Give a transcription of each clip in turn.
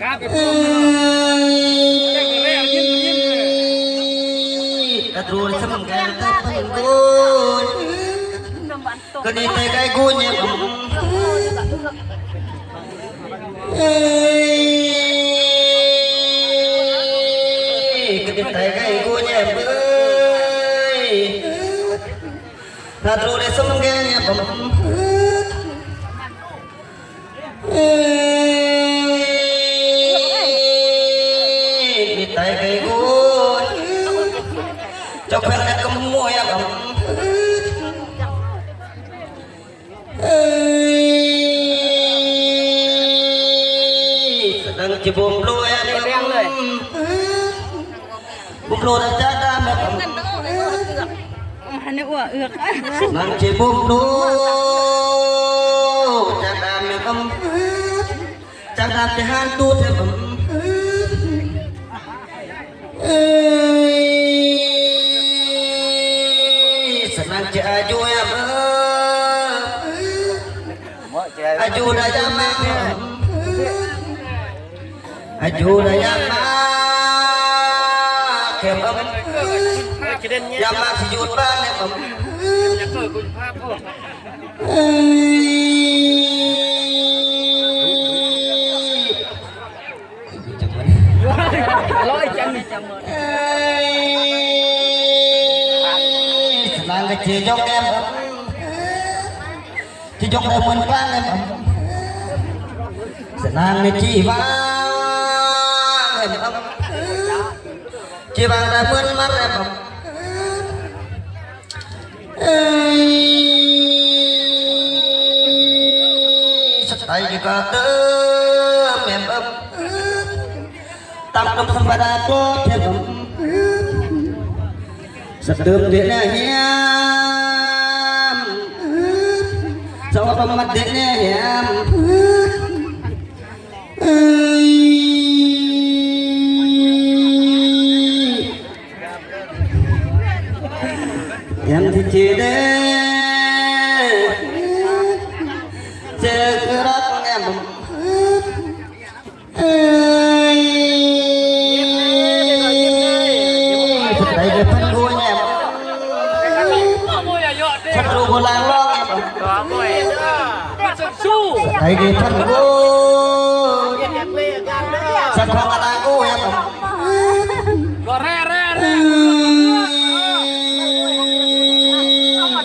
ກາໄປ ເອີຍ ຕະໂຕສຳແກງຕະເພິ່ນໂກຍ ກະດີໄຕໄກກູແຍມ ເອີຍ ກະດີໄຕໄກກູແຍມ ເອີຍ ຕະໂຕໄດ້ສຳແກງແຍມ ເອີຍ ມີໄຕໄກກູ ເຈົ້າແຂວງນະກຳມວຍ ເອີຍ ສະໜັງຈິບຸມໂລຍ ເປັນເລື່ອງເລີຍ ບຸມໂລຍ ຈາກດາມ ອັນນີ້ອ້ວກເອືອກ ສະໜັງຈິບຸມໂລຍ ຈາກດາມ ຈາກດາມ ທີ່ຫານຕູດ ເອີຍ ສະໜັງຈະອາຍຸຍາມ ເອີຍ ອາຍຸໄດ້ຍາມມາ ອາຍຸໄດ້ຍາມມາ ເຂັມ ຍາມມາຊິຢຸດບ້ານ ເຂັມ ເອີຍ ສະໜາງກະຈີຈົກແອມ ຈີຈົກແອມເມີນກາງແອມ ສະໜາງນີ້ຈີວາງແອມ ຈີວາງໄດ້ເມີນມາແອມ ເອີຍ ສະໄຕກະເຕີມແອມ ຕາມກຳສຳປະດາໂກເທບ ສະເຕີມເດນະແຮມ ສະອອກປະມາດເດນະແຮມ ເອີຍ ແຮມທີ່ເຈເດ ເຈກະລັກແຮມ ເອີຍ ໄດ້ເດີເພິ່ນໂກຍແອມ ສັດຕູບໍ່ລາງລອງແອມ ໄດ້ເດີເພິ່ນໂກຍ ສັດຂອງອາລາໂກຍແອມ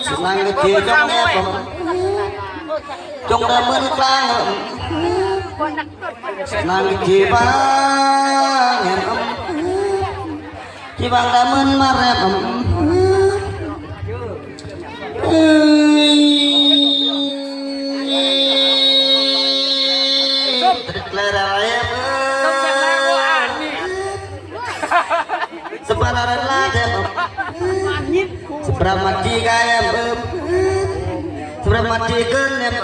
ສະໜາງເວທີຈົງແອມ ຈົງໄດ້ເມີນກາງ ນາງທີ່ວ່າງແຮມ ທີ່ວ່າງໄດ້ເມີນມາແຮມ ເອີຍ ແລະລາແຮມ ສະປາລາລາແຮມ ສະປາມາຈີກາແຮມ ສະປາມາຈີເກີນແຮມ